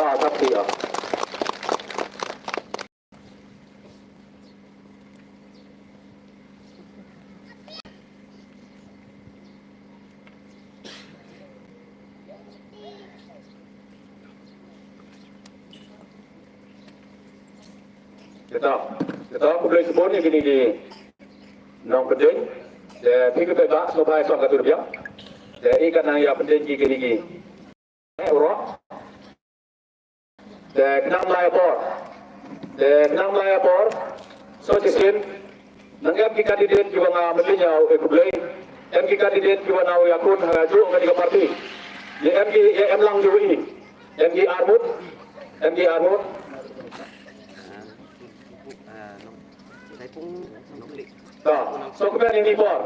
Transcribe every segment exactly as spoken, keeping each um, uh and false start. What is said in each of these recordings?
Ah, tak ti ah. Kita, kita khublei shibun ïa kine ki nongpyndeng. Te phi kyrpad ba sngewbha ïa song ka tur biang. Te i kan nang ïa pyndeng ki kine ki. Eh, u rok. Te khnang lai por. Te khnang lai por. So shisien. Nang em ki candidate kiba nga mynta ïa u e khublei. Em ki candidate kiba na u ïakhun ha ju kane ka party. Ïa em ki, ïa em lang ju i. Em ki armut. Em ki armut. Ta. So kmen ïa ni por.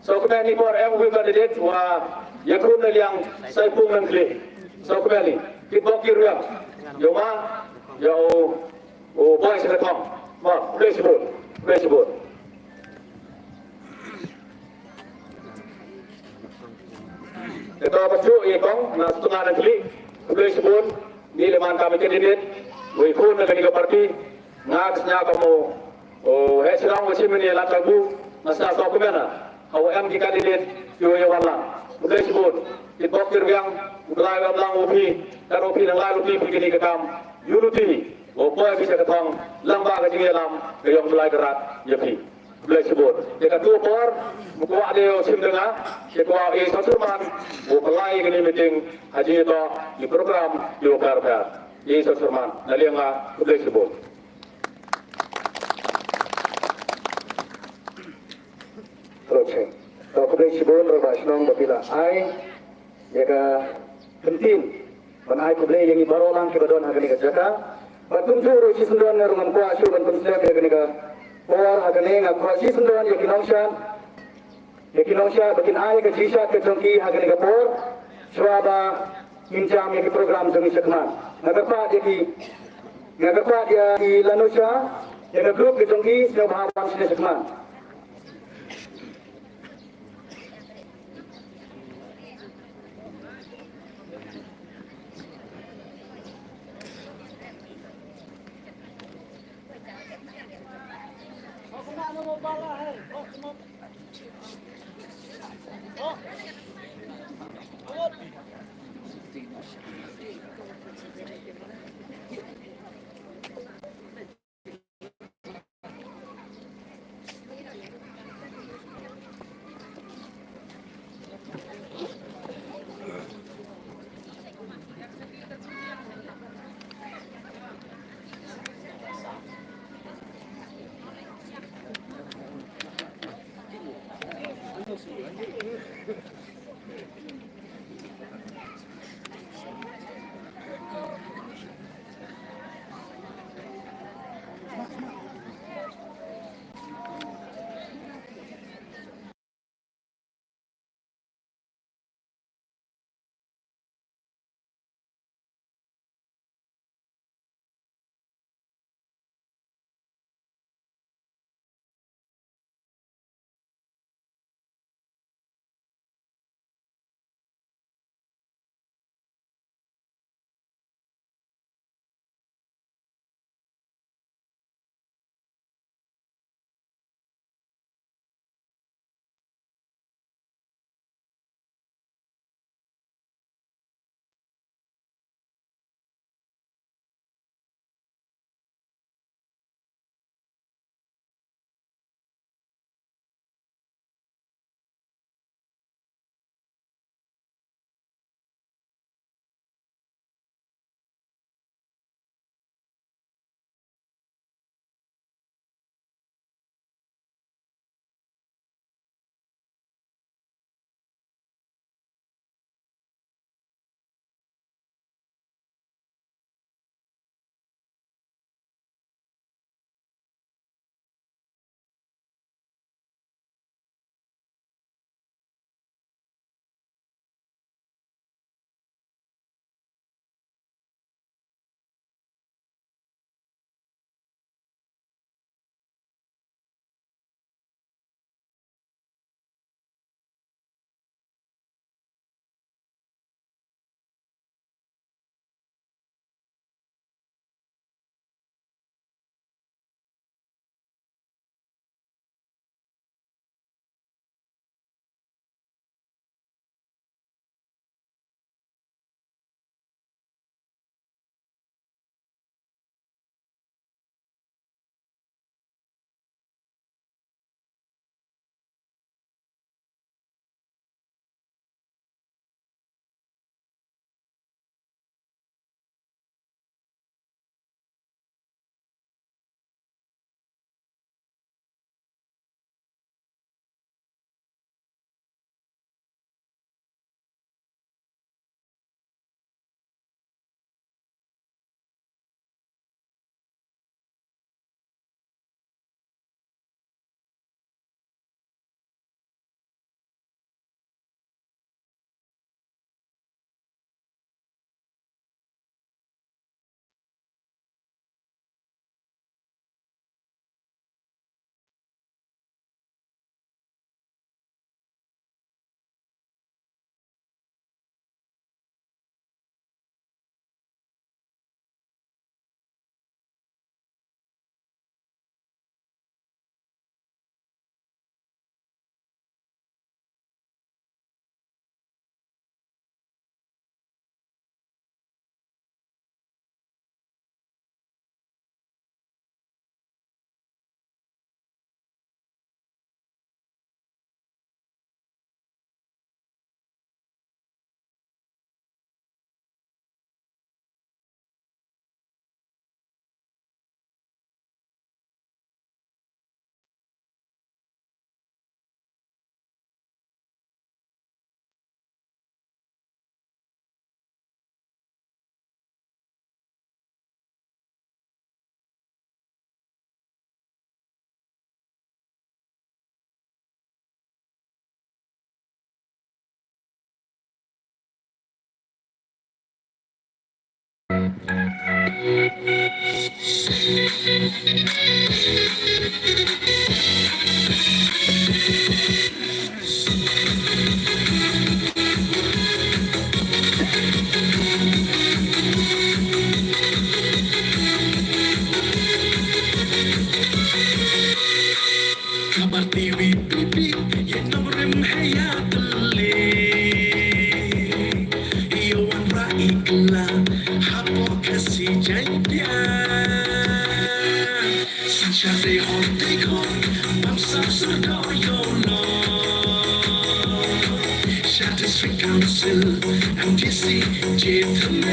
So kmen ïa ni por em u candidate wa ïakhun na liang Saipung Nangkhlieh. So kmen ïa ni. Kit bok kit riang. Ïa u ma. Ïa u, u Boy Serathong. Ma, khublei shibun. Khublei shibun. Te to ba shu ïa kong na Sutnga Nangkhlieh. Khublei shibun. Ni le man ka me candidate. Wei khun na kane ka party. Nga ka sñiaw ka mo. O, he sñiaw ka shim ni la ka bu. Nga sñiaw ka kumena. Ka wa em ki candidate. Ki wa ya wan lang. Khublei shibun. Ki bok ki riang. U Blai wa lang u phi. Ka ro phi nang lai u phi phi kini ka kam. Yu lu ti. O poi phi sa ka thong. Lang ba ka jingïalam. Ka yong Blai ka rat. Ya phi. Khublei shibun. Te ka tu por, mu kwah de u shim de nga, te kwah i Sosur Man, u pynlai kane meeting, ha jingïatoh, i program, i u kar kar. I Sosur Man, na liang nga, khublei shibun. Khublei shibun, Rabah Shnong, ba phi la ai. Ïa ka ktien ban ai khublei ïa ngi baroh lang kiba don ha kane ka jaka. Bad kumjuh ruh shisyndon nga ruh ngam kwah shuh ban pynslem ïa kane ka por ha kane, nga kwah shisyndon ïa ki nongshad, ïa ki nongshad ba kin ai ka jingshad ka jong ki ha kane ka por. Shuwa ba ngin jam ïa ki program jong ngi shakhmat. Nga kyrpad ïa ki, nga kyrpad ïa ki lano sha, ïa ka group ka jong ki sngewbha wan shane shakhmat. Kabar tiwi pipi, ye nongrim heya tele. Ye wan ra ikla, hapo kasi jaitia. Sancha de hon de kon, bam sam sur do yo no. Sha District Council, M D C, J F M A.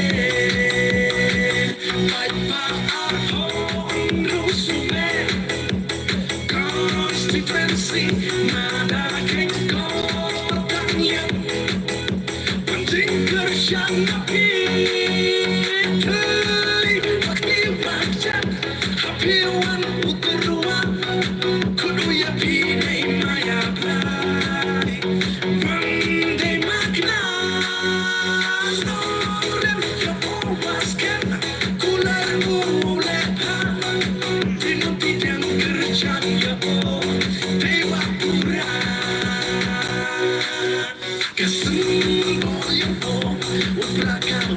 Ai pa a hon ru su me. Constituency, mana keng ko tang lian. Penting kerja napi, teli, wakil rakyat, happy one, uterua, kudu ya pide maya plai. Mande makna, norem ya powas ken, kular mu lepa, dinu tidang kerja ya po, dewa pura. Ka symbol ïa u, u brakar u